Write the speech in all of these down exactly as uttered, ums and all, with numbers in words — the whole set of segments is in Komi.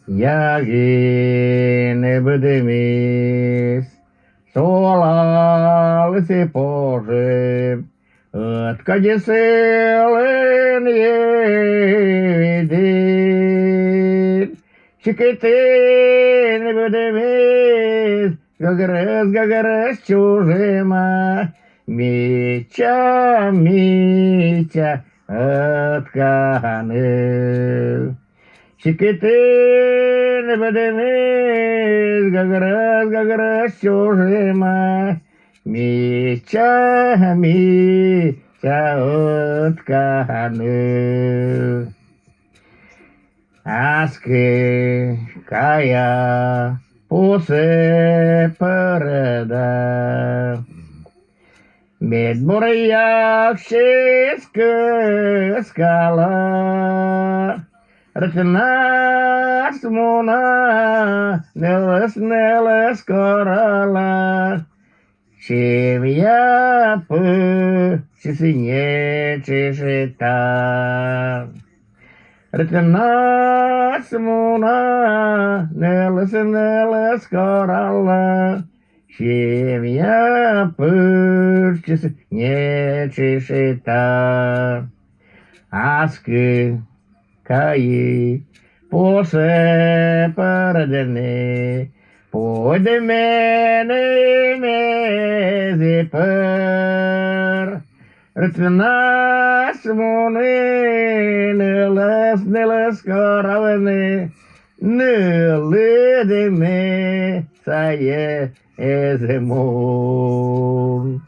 Ягин быдмис, солаліс пожӧм, ӧткодьыс сылӧн йӧвидын. Сикӧтӧн быдмис, гӧгрӧс, гӧгрӧс чужӧма, мича, мича ӧтка ныл. Сикӧтӧн быдмис, гӧгрӧс, гӧгрӧс чужӧма, мича, мича ӧтка ныл. Аски кая пусӧ пӧрӧда. Медбур яксьыс кыскала, рытнас муна, нылыс, нылыс корала. Семья пӧрччис нетшышта. Рытнас муна, нылыс, нылыс корала. Семья пӧрччис нетшышта. Аски кайи пусӧ пӧрӧдны, пуйдӧ меным эз пӧр. Рытнас муны, нылыс, нылыс коралны, нылыд ме сайӧ эз мун.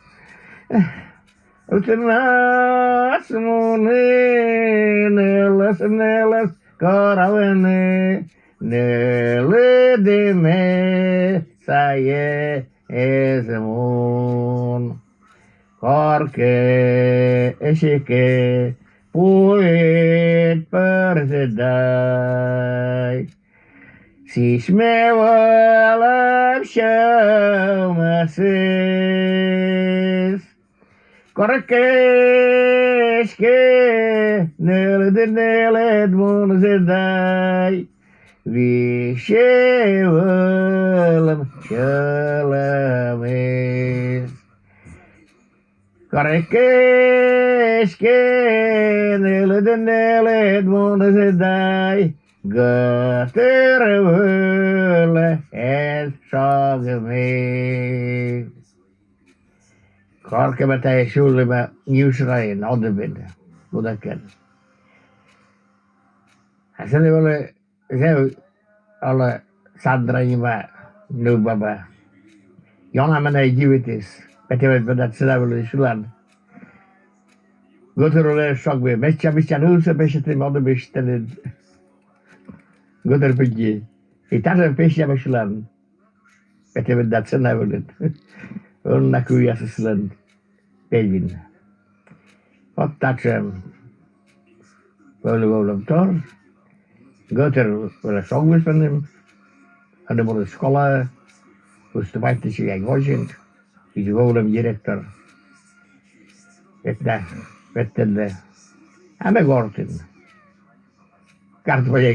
Рытнас муны, нылыс, нылыс коралны, нылыд ме сайӧ эз мун. Коркӧ, эськӧ, пуйӧд пӧртӧдай. Сісьӧ ме вӧлӧм сьӧмӧсыс. Коркӧ, эськӧ, нылыд, нылыд мунӧдай. Висьӧ вӧлӧм сьӧлӧмыс. Коркӧ, эськӧ, нылыд, нылыд мунӧдай. Гӧтыр вылӧ эз шогмы. Коркӧ ме тайӧ сюлӧма Нюшраын, Одыбин, кутшӧмкӧ. А сэні вӧлі зэв олӧ Сандра нима нывбаба. Ёна менӧ дивитіс, петӧ ӧд меда сцена вылын сьылан. Гӧтыр вылӧ эз шогмы, медся, медся нывсӧ пессьӧдӧ, Одыбысь тэныд гӧтыр пыдди. И татшӧм песня ме сьылан. Петӧ ӧд меда сцена вылын. Ӧні на кывъясыслӧн пельвин. Вот татшӧм вӧлі вӧвлӧмтор. Гӧтыр вӧлі шогмис меным. Ӧні муніс школаӧ, выступайтнысьӧ Яньгозин, кыдзи вӧвлӧм директор. Ӧтнас ветлӧдлӧ. А ме гортын. Картопеля